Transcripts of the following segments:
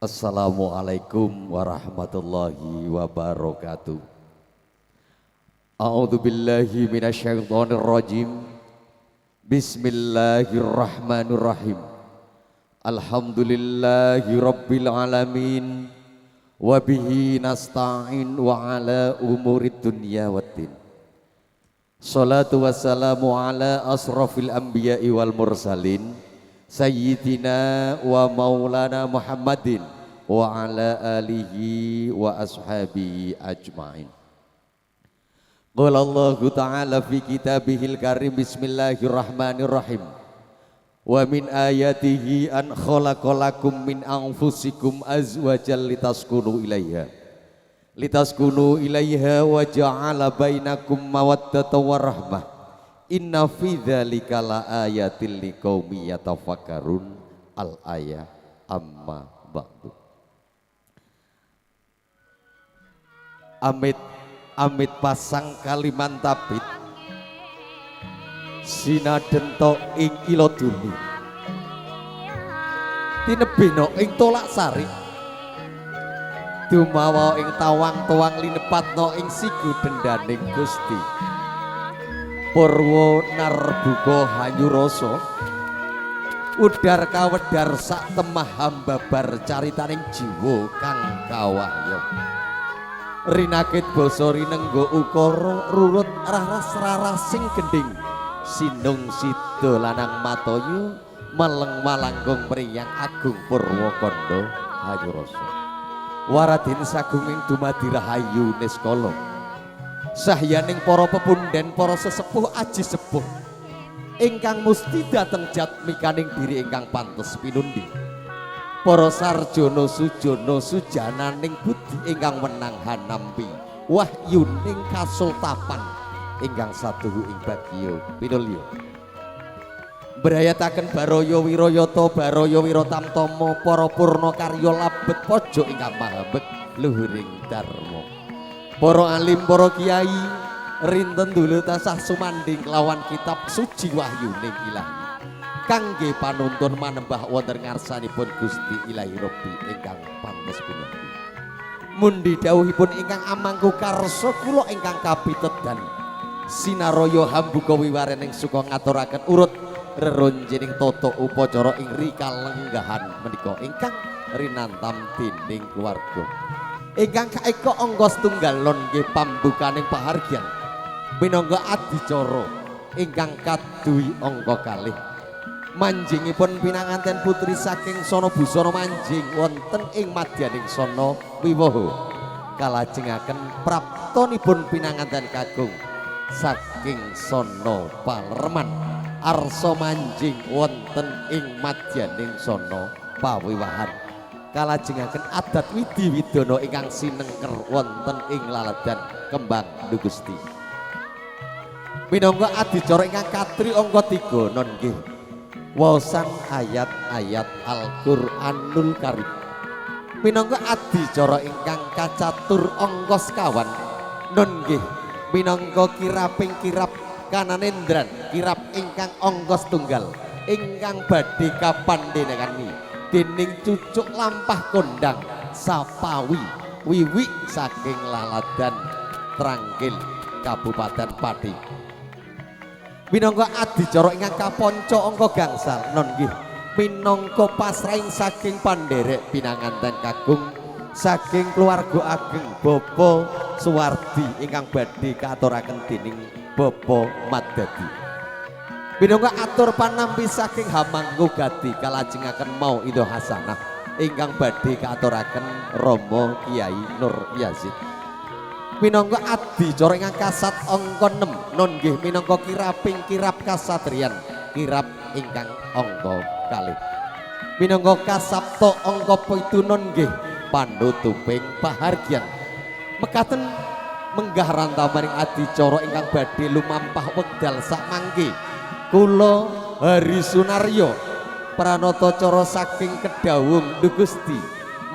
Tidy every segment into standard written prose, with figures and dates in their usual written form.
Assalamualaikum warahmatullahi wabarakatuh. A'udzu billahi minasyaitonir rajim. Bismillahirrahmanirrahim. Alhamdulillahi rabbil alamin. Wa bihi nasta'in wa ala umurid dunya waddin. Salatu wassalamu ala asrafil anbiya'i wal mursalin sayyidina wa maulana Muhammadin wa ala alihi wa ashabihi ajma'in. Qala Allahu ta'ala fi kitabihil karim, bismillahirrahmanirrahim. Wa min ayatihi an khalaqalakum min anfusikum azwajan litaskunu ilaiha litaskunu ilaiha wa ja'ala bainakum mawaddatan wa rahmah. Inna fi dzalika laayatil liqaumin yatafakkarun. Al ayah amma ba'du. Amit amit pasang Kalimantapit sinadento ing Iloduni tinebihna ing Tolak Sari dumawa ing tawang tuang linepatna ing sigu dendaning Gusti Purwa narbuka hanyurasa udar kawedar sak temah hambabar caritaning jiwa kang kawahya rinakit basa rinengga ukara rurut raras rarasing gendhing sinung sida lanang mataya meleng malanggung mriyang agung purwa kandha hanyurasa waradin sagunging dumadi rahayu niskala sahyaning para pepunden para sesepuh aji sepuh ingkang musti dhateng jatmikaning diri ingkang pantes pinundi para sarjana sujana sujananing budi ingkang wenang hanampi wahyuning kasultapan ingkang saduhu ing bagya pinulya mbrayataken baraya wirayata baraya wiratamtama para purna karya labet pojok ingkang mahabeg luhuring dharma. Para alim para kiai rinten dulur tansah sumandhing kelawan kitab suci wahyuning ilahi kangge panuntun manembah wonten ngarsanipun Gusti Ilahi Rabbi ingkang pantes pinundi. Mundi dawuhipun ingkang amangku karsa kula ingkang kapitedan sinaraya hambuka wiwarening suka ngaturaken urut reronjening tata upacara ing rikalenggahan menika ingkang rinantam dening keluarga ingkang kaeka angka setunggal lon nggih pambukaning pahargyan minangka adicara ingkang kaduwi angka kalih manjingipun pinanganten putri saking sono busana manjing wonten ing madyaning sono wiwaha kalajengaken praptonipun pinanganten kakung saking sono palerman arsa manjing wonten ing madyaning sono pawiwahan kalajengaken adat widi widana ingkang sinengker wonten ing laladan Kembang Gusti minangka adicara ingkang katri angka 3 non nggih waosan ayat-ayat Al-Qur'anul Karim minangka adicara ingkang kacatur angka sekawan non nggih minangka kiraping kirap kananendran kirap ingkang angka setunggal ingkang badhe kapandhenengani dening cucuk lampah kondang sapawi wiwi saking laladan Trangkil Kabupaten Pati minangka adicara ingkang kapanca angka gangsal non nggih minangka pasraing saking pandherek pinanganten kakung saking keluarga ageng Bapak Suwardi ingkang badhe kaaturaken dening Bapak Madadi minangka atur panampi saking Hamangku Gati kalajengaken mau Indo Hasanah ingkang badhe kaaturaken Rama Kiai Nur Yazid minangka adicara ingkang kasat angka 6 non nggih minangka kiraping kirap kasatriyan kirap ingkang angka kalih minangka kasapta angka 7 non nggih panutuping pahargyan mekaten menggah rantamaning adicara ingkang badhe lumampah wekdal sakmangke kula Hari Sunaryo pranata cara saking Kedawung Gusti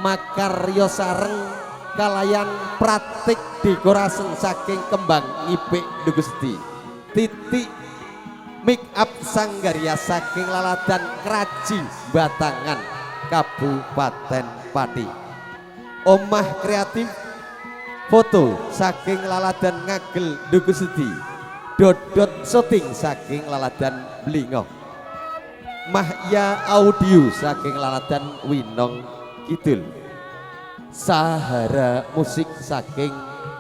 makarya sareng kalayan pratik dekorasen saking Kembang Ngipik Gusti titik make up sanggarya saking laladan Kraji Batangan Kabupaten Pati. Omah Kreatif Foto saking Laladan Ngagel Dukuhseti. Dodot Shooting saking Laladan Blingo. Mahya Audio saking Laladan Winong Kidul. Sahara Musik saking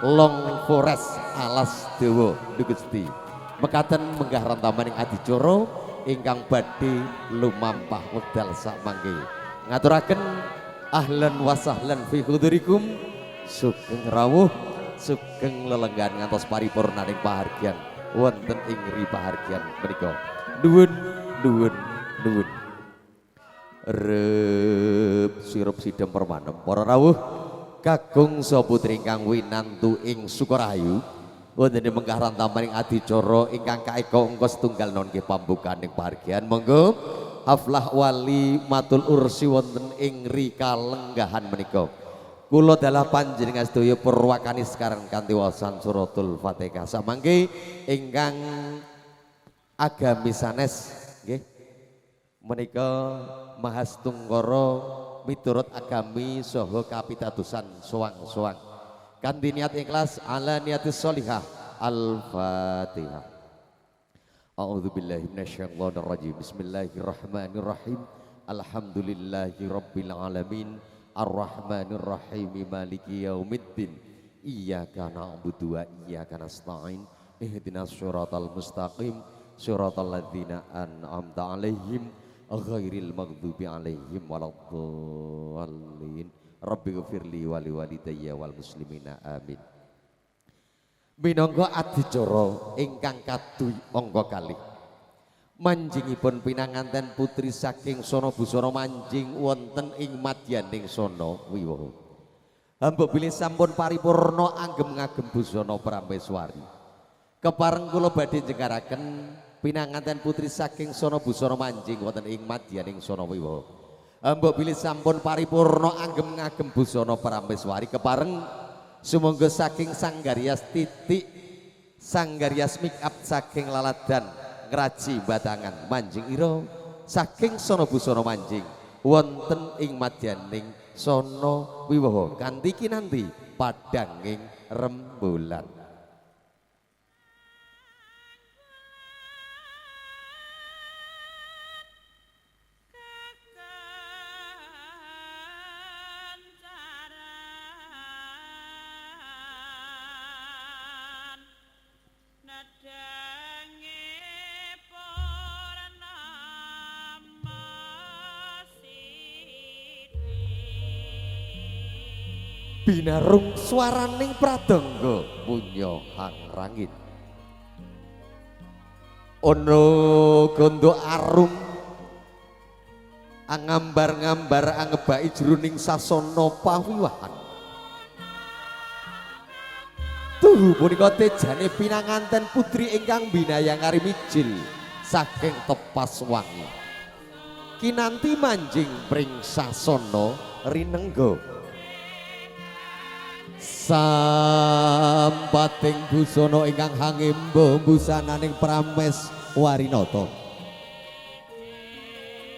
Long Forest Alas Dewa Dukuhseti. Mekaten menggah rentamaning adicara ingkang badhe lumampah wekdal sakmangke. Ngaturaken ahlan wa sahlan fi hudurikum, sugeng rawuh, sugeng lelenggahan ngantos paripurnaning pahargyan wonten ing ri pahargyan menika. Nuwun nuwun nuwun. Rep sirup sidem permanem para rawuh kakung saha putri ingkang winantu ing Sukorahayu wonten ing menggah rantamaning adicara ingkang kaeka angka setunggal non nggih pambukaning pahargyan. Monggo haflah wali matul ursi wonten ing ri kalenggahan menika. Kula dalah panjenengan sedaya purwakani sekarang kanthi waosan suratul Fatihah. Samangke ingkang agami sanes nggih menika mahastungkara miturut agami saha kapitadosan soang-soang. Kanthi niat ikhlas ala niatis sholihah. Al-Fatihah. A'udzubillahi minasyaitonir rajim. Bismillahirrahmanirrahim. Alhamdulillahi rabbil alamin. Arrahmanir rahim. Maliki yaumiddin. Iyyaka na'budu wa iyyaka nasta'in. Ihdinas siratal mustaqim. Siratal ladzina an'amta 'alaihim ghairil maghdubi 'alaihim waladdallin. Rabbighfirli wa liwalidayya wal muslimina amin. Minangka adicara ingkang kaduwi angka kalih manjingipun pinanganten putri saking Sono Busana manjing wonten ing madyaning Sono Wiwaha. Hambuk bilih sampun paripurna anggem ngagem busana prameswari. Kepareng kula badhe njengkaraken pinanganten putri saking Sono Busana manjing wonten ing madyaning Sono Wiwaha. Hambuk bilih sampun paripurna anggem ngagem busana prameswari. Kepareng sumangga saking Sanggarias titik Sanggarias make up saking Laladan Ngraji Batangan manjing ira saking Sono Busana manjing wonten ing madyaning Sono Wiwaha kanthi kinanti padhanging rembulan. Binarung swaraning pradangga munya hangrangit. Ana gandha arum angambar-ngambar angebaki jroning sasana pawiwahan. Tuhu punika tejane pinanganten putri ingkang binayang arimijil saking tepas wangi. Kinanti manjing pring sasana rinengga. Sampating busana ingkang hangimba busananing Prames Warinata.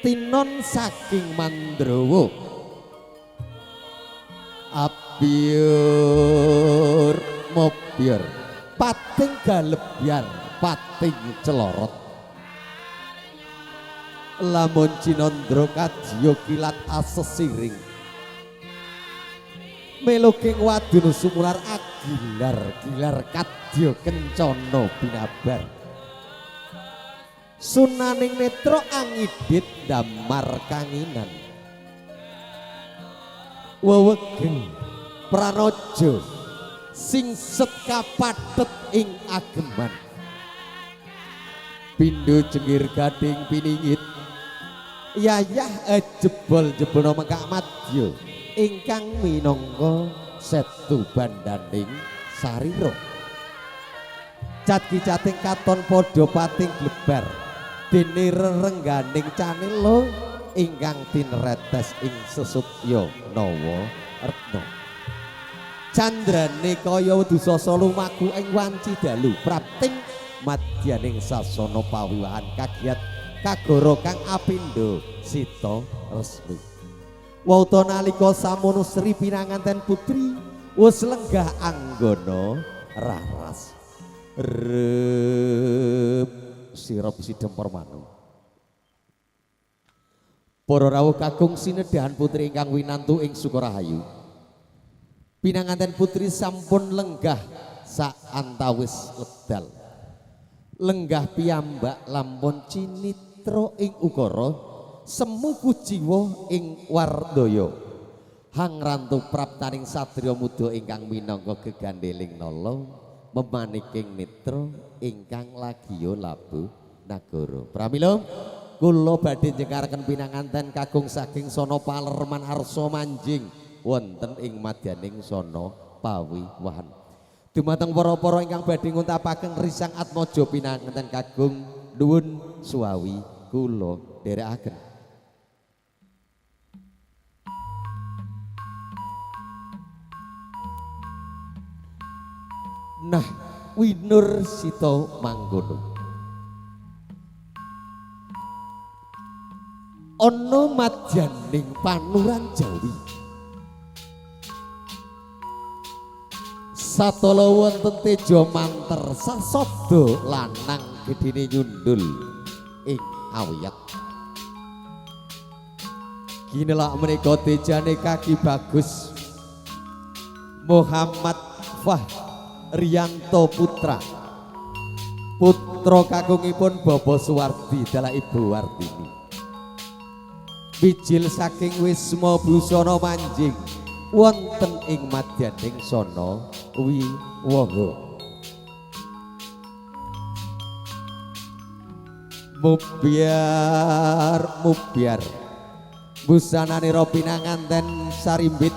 Tinon saking Mandrawa. Abyur mobyur pating galebyar pating celorot. Lamun cinandra kadya kilat asesiring. Meloking waduna sumular agilar gilar kadya kencana binabar. Sunaning netra angidit damar kanginan. Wewegeng pranaja singset kapadhet ing ageman. Pindho jengir gading piningit yayah jebol jebolna mengkak madya ingkang minangka setu bandaning sarira. Cat kicating katon padha pating glebar dene rerengganing canela ingkang tinretes ing sesutya nawa retna. Candrane kaya wedusasa lumaku ing wanci dalu prapting madyaning sasana pawiwahan kagiyat kagara kang apindha sita resmi. Wauta nalika samono Sri pinanganten putri wis lenggah anggana raras. Rep sirep sidem permanu. Para rawuh kakung sinedahan putri ingkang winantu ing Sukorahayu. Pinanganten putri sampun lenggah saantawis wekdal. Lenggah piyambak lampun cinitra ing ukara semu kujiwa ing wardaya. Hangrantu praptaning satriya muda ingkang minangka gegandeling nala memaniking netra ingkang lagiya labuh nagara. Pramila kula badhe njengkaraken pinanganten kakung saking Sono Palerman Arsa Manjing wonten ing madyaning Sono Pawiwahan. Dumateng para-para ingkang badhe nguntapaken risang atmaja pinanganten kakung nuwun suwawi kula dherekaken. Nah, winur sita mangkono. Ana madyaning panuran Jawi. Satala wonten teja manter sasada lanang gedene nyundul ing awiyat. Ginelak menika tejane kaki bagus Muhammad Fahrianto Putra. Putra kakungipun Bapak Suwardi dalah Ibu Wartini. Bijil saking Wisma Busana Manjing wonten ing madyaning Sono Wiwaha. Mubyar mubyar busananira pinanganten sarimbit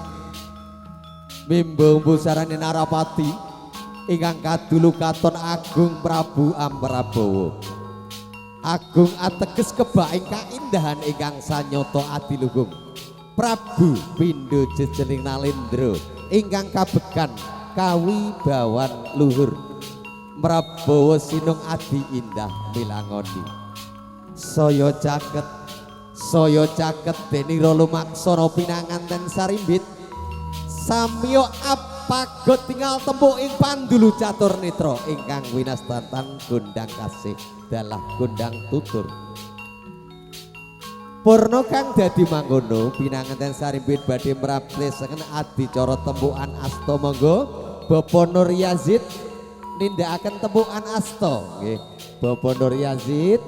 mimbung busarane Narapati ingkang kadulu katon Agung Prabu Amprabawa. Agung ateges kebak ing kaindahan ingkang sanyata adiluhung. Prabu pindho jejening nalendra ingkang kabekan kawibawan luhur. Prabawa sinung adi indah milangoni. Saya caket denira lumaksana pinanganten sarimbit. Samya apagot tinggal tembuk ing pandulu catur netra ingkang winastatan gondang kasih dalah gondang tutur. Purna kang dadi mangkono pinanganten sarimbit badhe mraptesaken adicara tempukan asta. Monggo Bapak Nur Yazid nindakaken tempukan asta. Nggih, Bapak Nur Yazid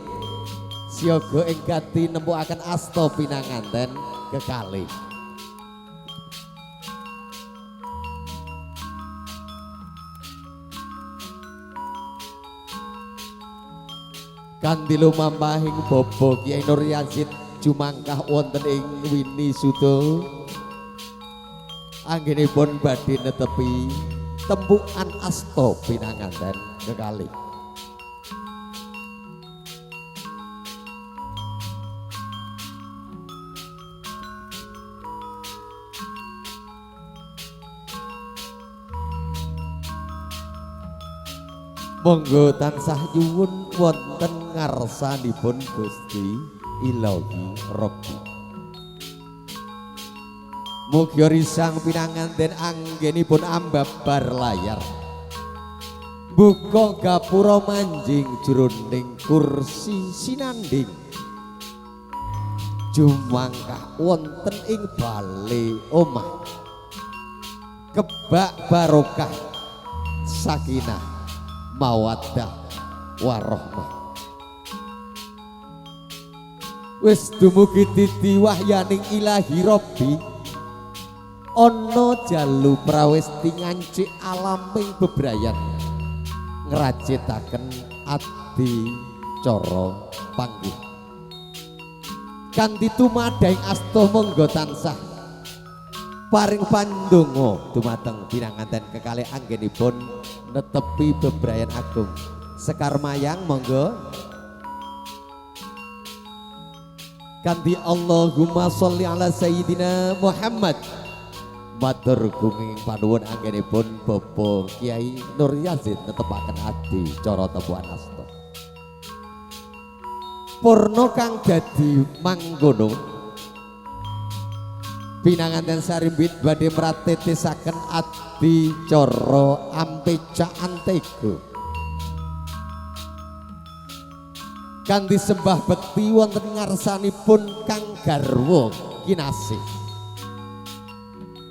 siaga ing gati nempukaken asta pinanganten kekalih. Kanthi lumampahing baba Kyai Nur Yazid jumangkah wonten ing Wini Suda anggenipun badhe netepi tempukan asta pinanganten kekalih. Monggo tansah nyuwun wonten ngarsanipun Gusti Ilahi Rabbi. Mugi risang pinanganten anggenipun ambabar layar. Buka gapura manjing jroning kursi sinanding. Jumangkah wonten ing bale omah. Kebak barokah sakinah mawaddah warahmah. Wis dumugi titi wahyaning Ilahi Rabbi. Ana jalu prawesti ngancik alaming bebrayan ngracitaken adi cara panggih. Kanthi tumadhahing asta monggo tansah paring pandonga dumateng pinanganten kekalih anggenipun netepi bebrayan agung. Sekar Mayang monggo. Kanthi Allahumma sholli ala Sayyidina Muhammad. Matur gunging panuwun anggenipun Bapak Kyai Nur Yazid netepaken adi cara tempukan asta. Purna kang dadi mangkono Pinanganten sarimbit badhe mratitisaken adicara ampeca antega. Kanthi sembah bekti wonten ngarsanipun kang garwa kinasih.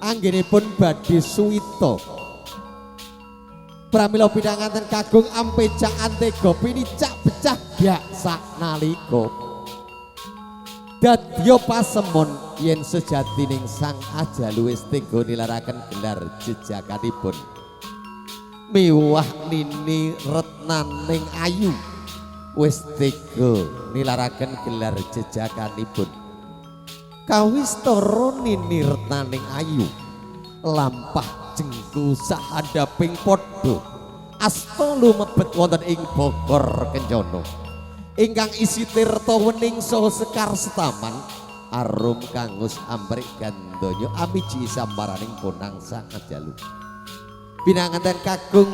Anggenipun badhe suwita. Pramila pinanganten kagung ampeca antega pinicak pecah gyak saknalika. Dadya pasemon yen sejatining Sang Ajalu wis tega nilaraken gelar jejakanipun. Miwah nini retnaning ayu wis tega nilaraken gelar jejakanipun. Kawistara nini retnaning ayu lampah jengku sahandaping padha asta lumebet wonten ing Bogor Kencana. Ingkang isi tirta wening saha sekar setaman arum kangus amrik gandanya amiji samparaning bonang Sang Ajalu. Pinanganten kagung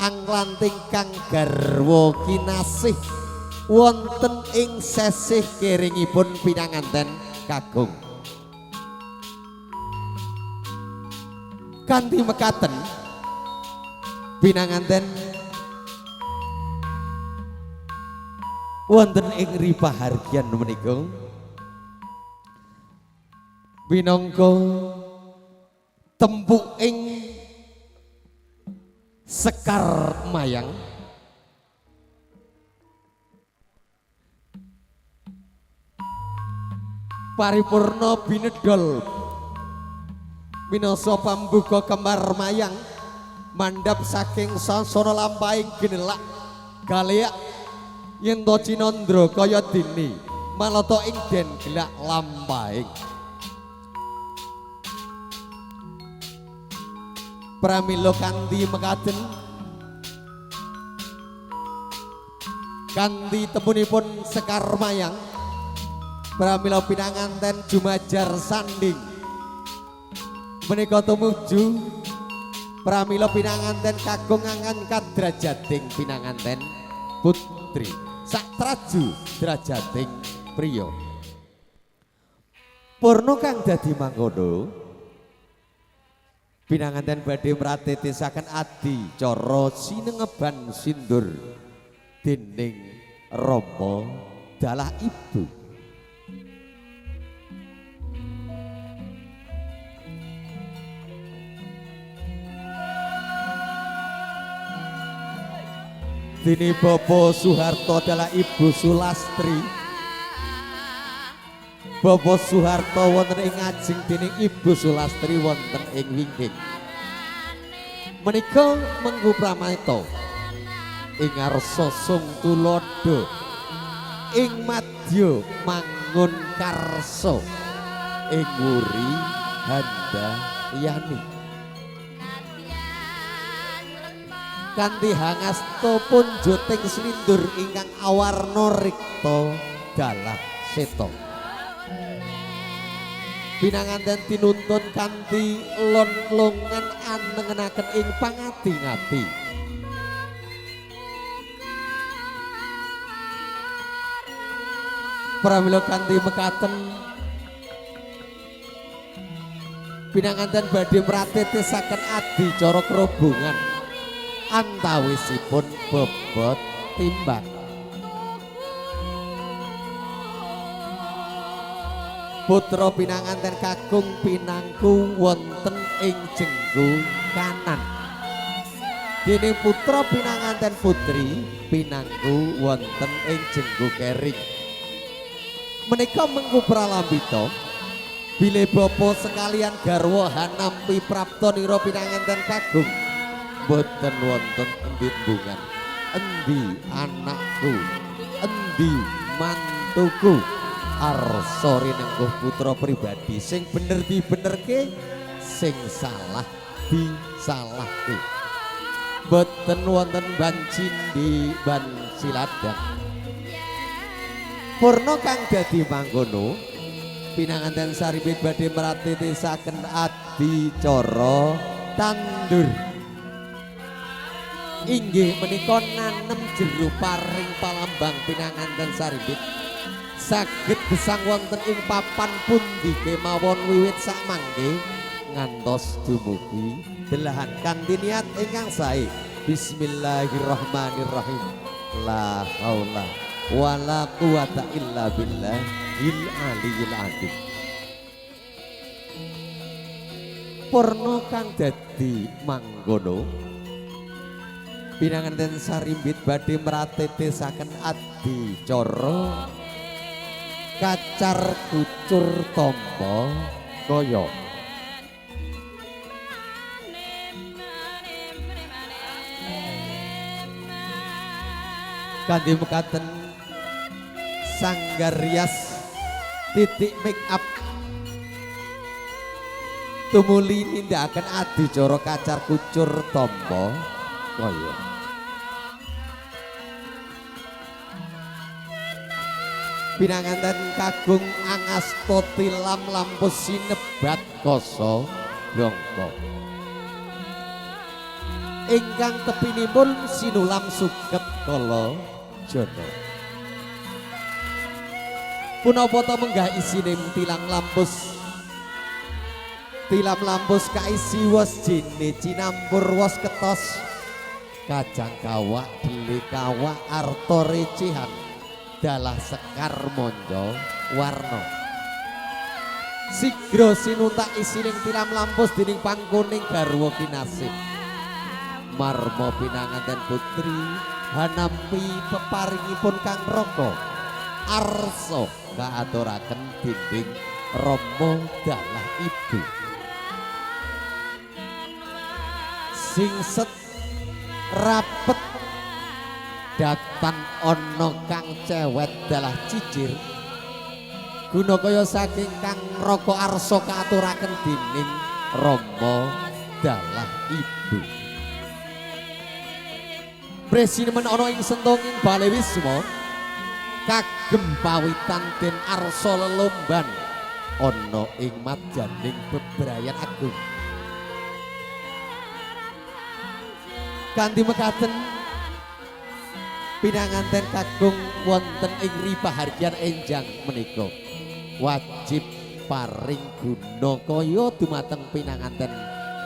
anglanting kang garwa kinasih wonten ing sesih keringipun pinanganten kagung. Kanthi mekaten pinanganten wonten ing ripahargyan menika minangka tempuking sekar mayang paripurna binedol minasa pambuka kembar mayang mandhap saking sasana lampahing ginelak galeak yen to cinandra kaya dene malata ing den gelak lampahing. Pramila kanthi mekaten kanthi temunipun sekar mayang pramila pinanganten jumajar sanding menika tumuju pramila pinanganten kagung ngangkat drajating pinanganten putri satraju drajating priya. Purna kang dadi mangkono pinanganten badhe mratitisaken adicara sinengeban sindur dening Rama dalah ibu. Dene Bapak Soeharto dalah Ibu Sulastri. Bapak Soeharto wonten ing ngajeng dening Ibu Sulastri wonten ing wingking. Menika mengku pramata ing ngarsa sung tuladha ing madya mangun karsa ing wuri handayani. Kanthi hangasta punjuting slindur ingkang awarna rikta dalah seta. Pinanganten tinuntun kanthi lon-longan anengenaken ing pangati-ngati. Pramila kanthi mekaten pinanganten badhe mratitisaken adicara krobongan antawisipun bobot timbang. Putra pinanganten kakung pinangku wonten ing jengku kanan. Dening putra pinanganten putri pinangku wonten ing jengku kering. Menika mengku pralambita bilih bapa sekalian garwa hanampi prapta nira pinanganten kakung boten wonten endi embungan, endi anakku, endi mantuku. Arsa rinengguh putra pribadi sing bener dibenerke, sing salah disalahke. Boten wonten ban cindhi ban siladan. Purna kang dadi mangkono pinanganten saripit badhe mratitisaken adicara tandur. Inggih menika nanem jero paring palambang pinanganten saripit Saged gesang wonten ing papan pundi kemawon wiwit sakmangke ngantos dumugi delahan kanthi niat ingkang sae. Bismillahirrahmanirrahim. La haula wala quwata illa billahil aliyil azim. Purna kang dadi mangkono pinanganten sarimbit badhe mratetesaken adicara kacar kucur tamba kaya. Kanthi mekaten sanggar rias titik make up tumuli nindakaken adicara kacar kucur tamba kaya. Pinanganten kagung angasta tilam lampus sinebat kasa blangka ingkang tepinipun sinulam suket kala jana. Punapa ta menggah isine tilang lampus tilam lampus kaisi wos jene cinampur wos ketos kajang kawak dele kawak arta recehan dalah sekar monco warna. Sigra sinuntak isining tilam lampus dening pangkoning garwa kinasih. Marma pinanganten putri hanampi peparingipun Kang Raka arsa kaaturaken dening rama dalah ibu. Singset rapet datan ana kang cewet dalah cicir guna kaya saking Kang Raka arsa kaaturaken dening rama dalah ibu. Presinemen ana ing sentunging bale wisma kagem pawitan den arsa lelomban ana ing madyaning bebrayan agung. Kanthi mekaten pinanganten kakung wonten ing ripahargyan enjang menika wajib paring guna kaya dumateng pinanganten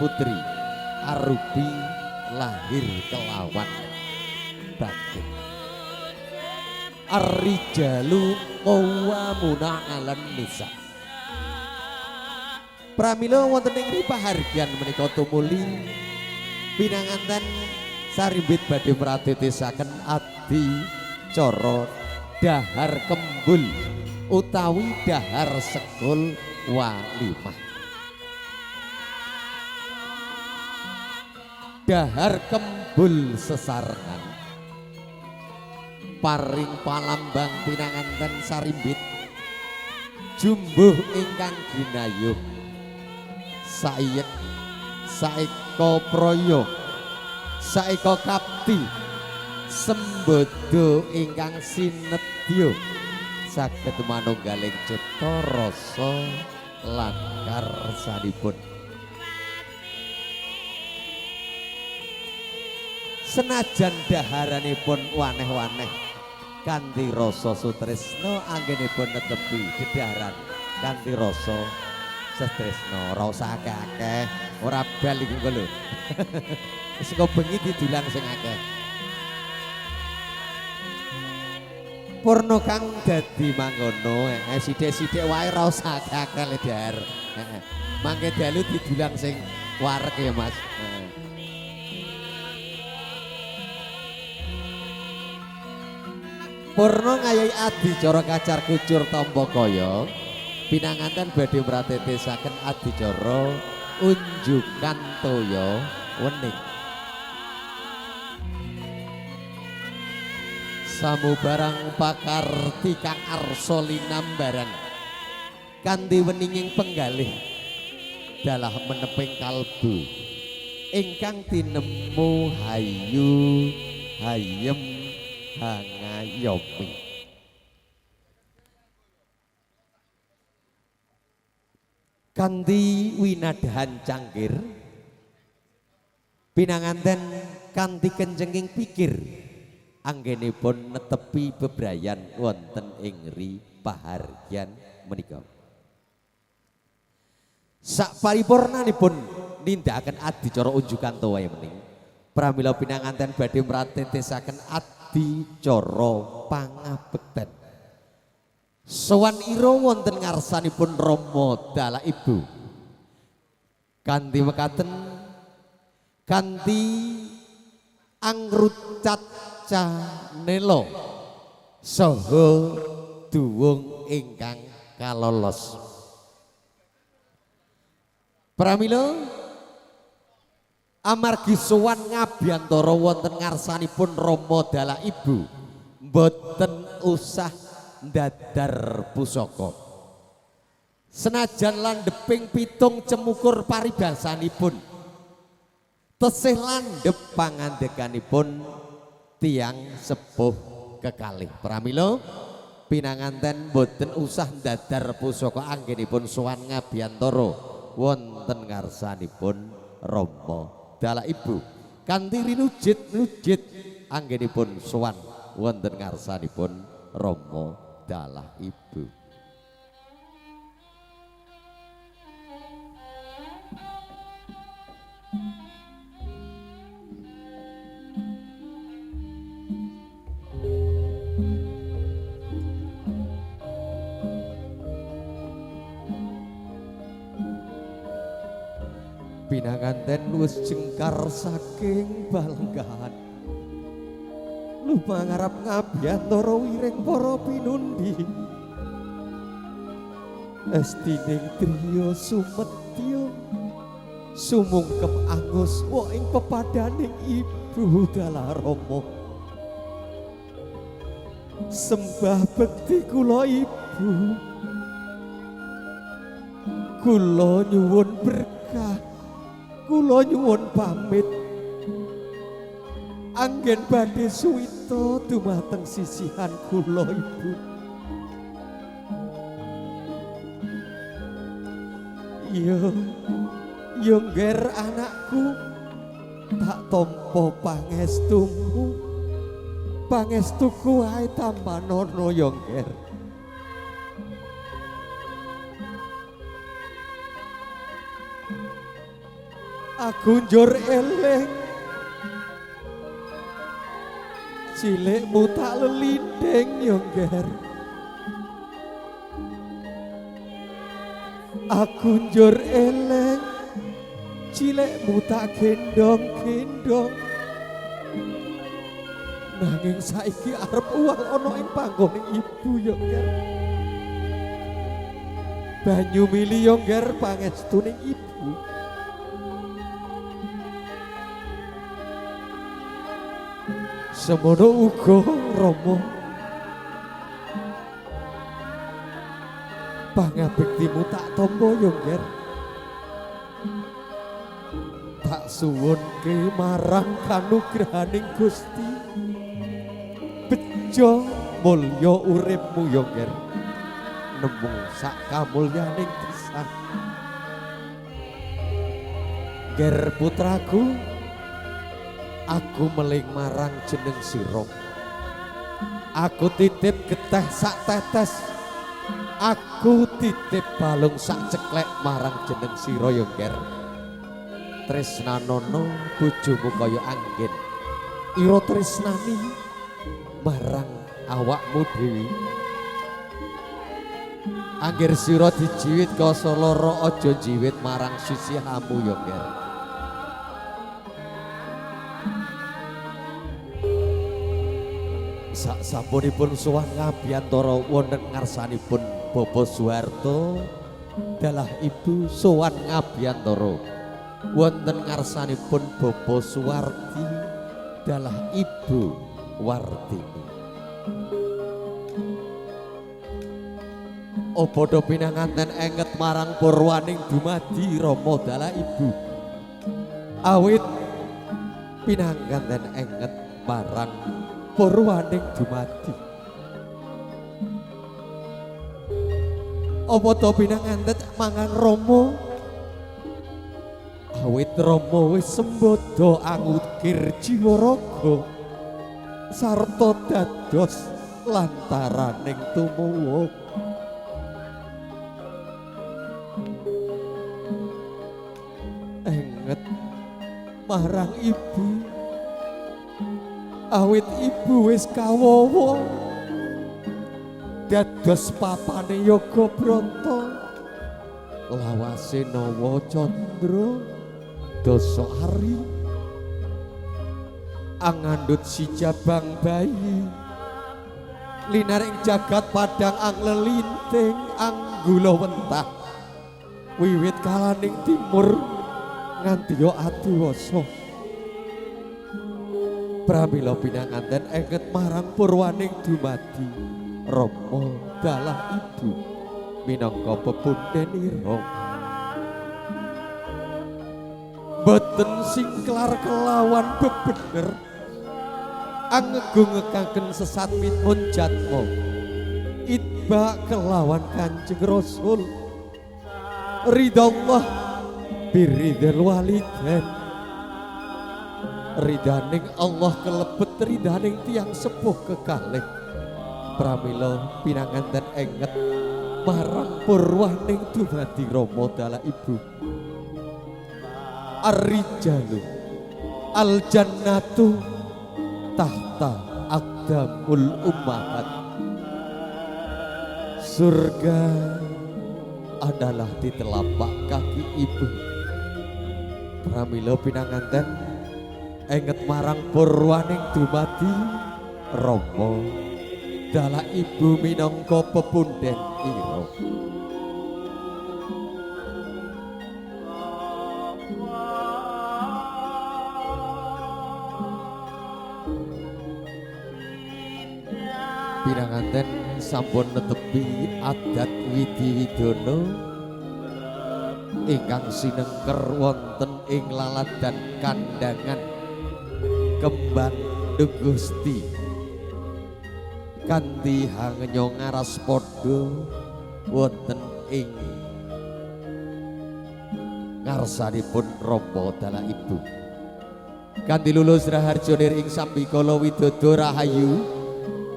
putri arupi lahir kelawan batin. Ar-rijalu qawwamuna 'alan nisa. Pramila wonten ing ripahargyan menika tumuli pinanganten sarimbit badhe mratitisaken adicara dahar kembul utawi dahar sekul walimah. Dahar kembul sesarengan paring palambang pinanganten sarimbit jumbuh ingkang ginayuh saiyek saeka praya saeka kapti sembodo ingkang sinedya saged manunggaling cipta rasa lan karsanipun. Senajan daharanipun waneh-waneh kanthi rasa sutresna anggenipun netepi dedaharan kanthi rasa sutresna. Ora usah akeh-akeh, ora bal iki engko lho. Wis engko bengi didulang sing akeh. Purna kang dadi mangkono, sithik-sithik wae ora usah akeh-akeh le dahar. Heeh. Mangke dalu didulang sing wareg ya Mas. Heeh. Purna ngayahi adicara kacar kucur tamba kaya pinanganten badhe mratetesaken adicara unjukan toya wening. Samubarang pakarti kang arsa linambaran kanthi weninging penggalih dalah meneping kalbu ingkang tinemu hayu hayem hangayomi. Kanthi winadahan cangkir pinanganten kanthi kencenging pikir anggenipun netepi bebrayan wonten ing ri pahargyan menika. Sak paripurnanipun nindakaken adicara unjukan towa mening. Pramila pinanganten badhe mratetesaken adicara pangabekten. Sowan ira wonten ngarsanipun Rama dalah Ibu. Kanthi mekaten kanthi angrucat canela saha duwung ingkang kalolos. Pramila amargi sowan ngabiyantara wonten ngarsanipun Rama dalah Ibu mboten usah ndadar pusaka. Senajan landheping pitung cemukur paribasanipun tesih landhep pangandikanipun tiyang sepuh kekalih. Pramila pinanganten mboten usah ndadar pusaka anggenipun sowan ngabiyantara wonten ngarsanipun Rama dalah Ibu kanthi rinujit-nujit anggenipun sowan wonten ngarsanipun Rama dalah Ibu. Pinanganten wis jengkar saking balenggahan lumangarap ngabiyantara wiring para pinundi estining driya sumedya sumungkem angus wa ing pepadaning Ibu dalah Rama. Sembah bekti kula Ibu, kula nyuwun berkah, kula nyuwun pamit anggen badhe suwita dumateng sisihan kula Ibu. Yo yo ngger anakku, tak tampa pangestumu, pangestuku wae tampanana yo ngger. Aku njur eling cilikmu tak lelinding yo ngger. Aku njur eling cilikmu tak gendong-gendong. Nanging saiki arep uwal ana ing panggone Ibu yo ngger. Banyu mili yo ngger pangestuning Ibu. Semono uga Rama, pangabektimu tak tampa yo ngger. Tak suwunke marang kanugrahaning Gusti, bejo mulya uripmu yo ngger, nemu sak kamulyaning gesang. Ngger putraku, aku meling marang jeneng sira. Aku titip geteh sak tetes, aku titip balung sak ceklek marang jeneng sira yo ngger. Tresnanono bojomu kaya anggen ira tresnani marang awakmu dhewe. Angger sira dijiwit kasa lara aja jiwit marang sisihamu yo ngger. Sak sampunipun sowan ngabiyantara wonten ngarsanipun Bapak Soeharto dalah Ibu sowan ngabiyantara wonten ngarsanipun Bapak Suwardi dalah Ibu Wartini. Oh padha pinanganten enget marang purwaning dumadi Rama dalah Ibu. Awit pinanganten enget marang purwaning dumadi. Apa to pinanganten mangan Rama? Awit Rama wis sembodo angukir jiwa raga sarta dados Lantaraning tumuwuh enget marang ibu awit ibu wis kawowo dados papane Yoga Brata lawase Nawa Candra dasa ari angandhut si jabang bayi linar ing jagat padang anglelinting anggula wentah wiwit kalaning timur nganti yo adiwasa. Pramila pinanganten enget marang purwaning dumadi Rama dalah ibu minangka pepundhenira boten singklar kelawan bebener angegungekaken sesat mitmun jatma itba kelawan Kanjeng Rasul ridallah biridhil waliden ridaning Allah kelebet ridaning tiang sepuh kekalih. Pramila pinanganten enget marang purwaning dumadi Rama dalah ibu Ar-rijalu al jannatu tahta aqdamul ummahat. Surga adalah di telapak kaki ibu. Pramila pinanganten enget marang purwaning dumadi Rama dalah ibu minangka pepunden ira. Pinanganten sampun netepi adat Widi Widono ingkang sinengker wonten ing laladan kandangan Kembang Gusti kanthi hangenya ngaras padha wonten ing ngarsanipun Rama dalah ibu. Kanthi lulus raharjo nir ing sambikala widodo rahayu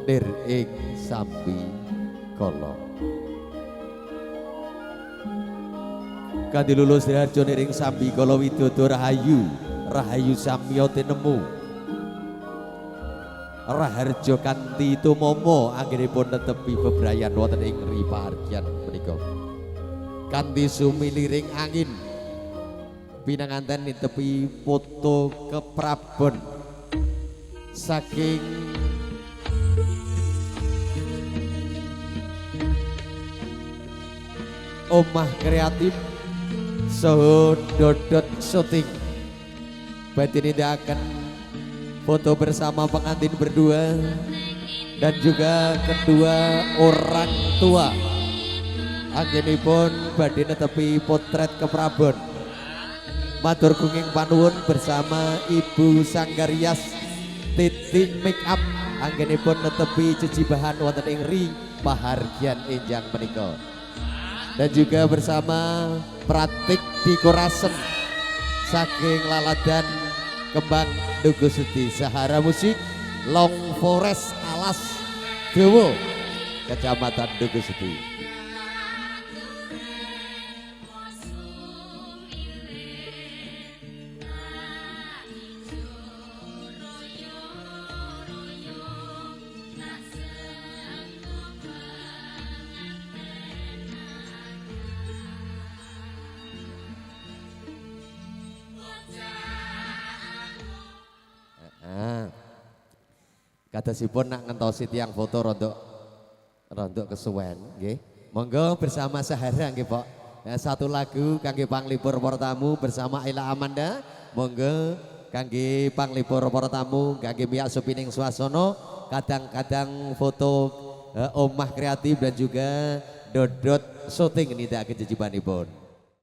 nir ing sambikala. Kanthi lulus raharjo nir ing sambikala widodo rahayu rahayu samya tinemu raharjo kanthi tumomo anggenipun netepi bebrayan wonten ing ripaharjan menika. Kanthi sumiliring angin pinanganten netepi foto keprabon saking Omah Kreatif saha Dodot Syuting. Badhe nindakaken foto bersama pengantin berdua dan juga kedua orang tua. Anggenipun badhe netepi potret keprabon. Matur gunging panuwun bersama Ibu Sanggarias Titik Make Up anggenipun netepi jejibahan wonten ing ri pahargyan enjang menika. Dan juga bersama Pratik Decoration saking laladan Kembang Dugusuti Sahara Musik Long Forest Alas Dewo Kecamatan Dugusuti. Kadosipun nak ngentosi tiang foto rontok kesuwen nggih. Monggo bersama Sahara nggih, Pak. Ya, satu lagu kangge panglipur para tamu bersama Ila Amanda. Monggo kangge panglipur para tamu, kangge miyak supining swasana, kadang-kadang foto Omah Kreatif dan juga Dodot Syuting nindakaken jejibanipun.